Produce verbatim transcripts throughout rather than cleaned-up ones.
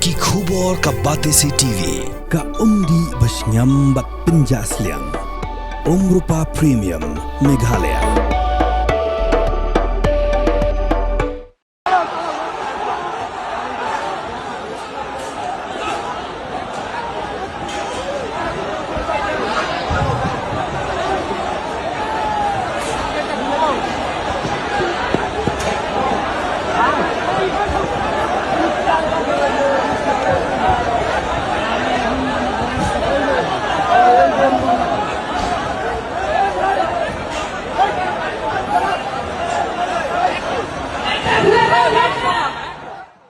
Ki khubor ka Batesi T V, ka umdih ba shngiam bad pynjah sliang. Umrupa Premium, Meghalaya.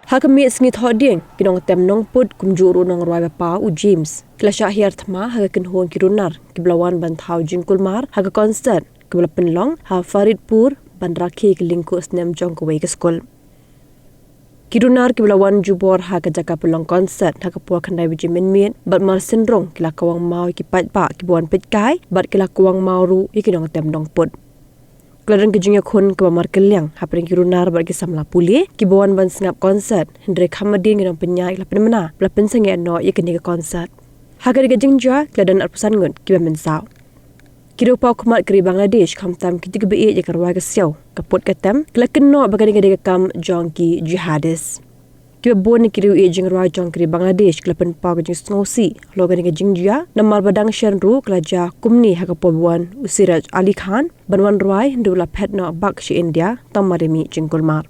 Ha ka miet sngi Thohdieng, ki nongtem nongput kumjuh ruh u nongrwai ba paw u James, ki la shah hiar thma ha ka kynhun ki runar kiba la wan ban thaw jingkulmar ha ka concert kaba la pynlong ha Faridpur ban rakhe ka lyngkhuh snem jong kawei ka skul. Ki runar kiba la wan jubor ha ka jaka pynlong concert ha ka por khyndai baje mynmiet bad mar synrung ki la kawang maw ïa ki paidbah kiba wan peitkai bad ki la kawang maw ruh ïa ki nongtem nongput. Ka la don ka jingïakhun kaba markylliang hapdeng ki runar bad ki samla pule kiba wan ban sngap concert, hynrei kham hadien ki nongpynïaid ki la pynmynna ba la pynsangeh noh ïa kane ka concert. Ha kane ka jingjia ki la don arphew san ngut kiba mynsaw. Ki riew paw khmat ka ri Bangladesh, khamtam kito kiba ïeit ïa ka rwai ka siaw, ka put ka tem, ki la kynnoh ba kane ka dei ka kam jong ki jihadis. Kiba bun na ki riew ïeit jingrwai jong ka ri Bangladesh ki la pynpaw ka jingsngewsih halor kane ka jingjia, namar ba dang shen ruh ka la jia kumne ha ka por ba wan u Siraj Ali Khan ban wan rwai, hynrei u la phet noh bak sha India tang mar ïa mih jingkulmar.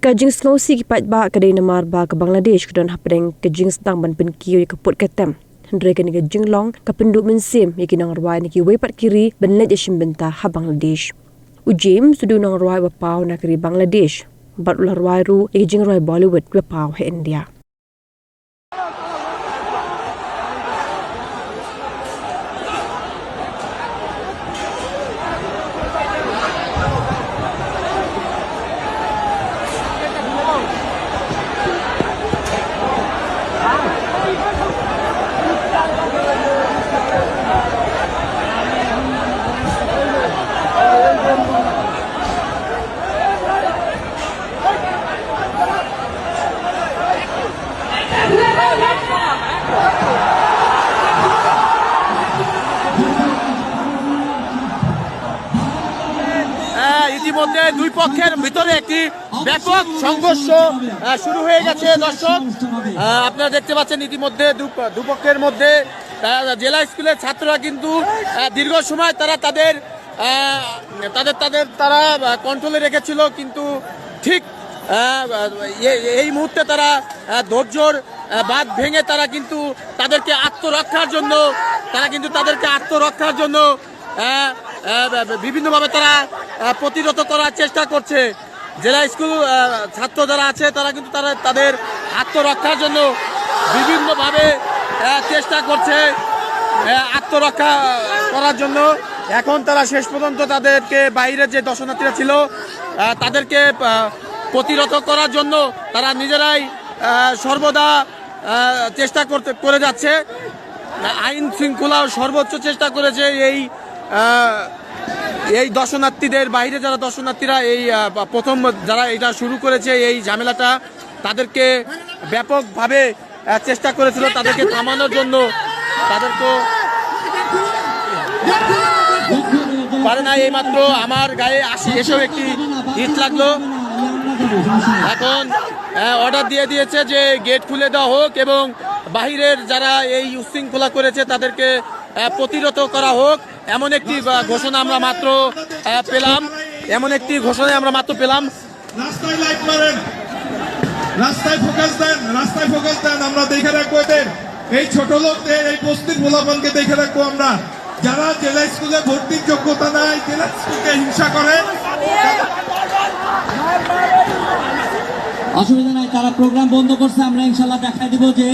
Ka jingsngewsih ki paidbah ka dei namar ba ka Bangladesh ka don hapdeng ka jingsdang ban pynkiew ïa ka put ka tem, hynrei kane ka jinglong ka pynduh mynsiem ïa ki nongrwai na kiwei pat ki ri ban leit ïashim bynta ha Bangladesh. U James u dei u nongrwai ba paw na ka ri Bangladesh bad u la rwai ruh ïa ki jingrwai Bollywood ba paw ha India. আহ, ইতিমধ্যে দুই পক্ষের ভিতরে একটি ব্যাপক সংঘর্ষ, আহ, শুরু হয়ে গেছে, দর্শক। আহ, আপনারা দেখতে পাচ্ছেন ইতিমধ্যে দু-, দুপক্ষের মধ্যে, আহ, জেলা স্কুলের ছাত্ররা কিন্তু, আহ, দীর্ঘ সময় তারা তাদের, আহ, তাদের, তাদের তারা, আহ, কন্ট্রোলে রেখেছিল, কিন্তু ঠিক, আহ, এ-, এই মুহূর্তে তারা, আহ, ধৈর্যর, আহ, বাঁধ ভেঙে তারা কিন্তু তাদেরকে আত্মরক্ষার জন্য, তারা কিন্তু তাদেরকে আত্মরক্ষার জন্য, আহ, আহ, বিভিন্নভাবে তারা, আহ, প্রতিরোধ করার চেষ্টা করছে। জেলা স্কুল, আহ, ছাত্র যারা আছে, তারা কিন্তু তারা তাদের আত্মরক্ষার জন্য বিভিন্নভাবে, আহ, চেষ্টা করছে, আহ, আত্মরক্ষা করার জন্য। এখন তারা শেষ পর্যন্ত তাদেরকে, বাইরে যে দর্শনার্থীরা ছিল, আহ, তাদেরকে, আহ, প্রতিরোধ করার জন্য তারা নিজেরাই, আহ, সর্বদা, আহ, চেষ্টা করতে, করে যাচ্ছে। আইন শৃঙ্খলা সর্বোচ্চ চেষ্টা করেছে এই, আহ, এই দর্শনার্থীদের, বাইরে যারা দর্শনার্থীরা এই, আহ, প্রথম যারা এটা শুরু করেছে এই ঝামেলাটা, তাদেরকে ব্যাপকভাবে, আহ, চেষ্টা করেছিল তাদেরকে থামানোর জন্য। তাদেরকে পারে না, এইমাত্র আমার গায়ে আসি এসেও একটি ইট লাগলো। এখন, আহ, অর্ডার দিয়ে দিয়েছে যে গেট খুলে দেওয়া হোক এবং বাইরের যারা এই উচ্ছৃঙ্খলা করেছে তাদেরকে, আহ, প্রতিরোধ করা হোক, এমন একটি, আহ, ঘোষণা আমরা মাত্র, আহ, পেলাম। এমন একটি ঘোষণা আমরা মাত্র পেলাম। রাস্তায় লাইট মারেন, রাস্তায় ফোকাস দেন, রাস্তায় ফোকাস দেন, আমরা দেখে রাখবো এদের। এই ছোট লোকদের, এই বস্তির পোলাপানকে দেখে রাখবো আমরা। যারা জেলা স্কুলে ভর্তির যোগ্যতা নাই, জেলা স্কুলকে হিংসা করে। অসুবিধা নাই, তারা প্রোগ্রাম বন্ধ করছে, আমরা ইনশাল্লাহ দেখাই দিব যে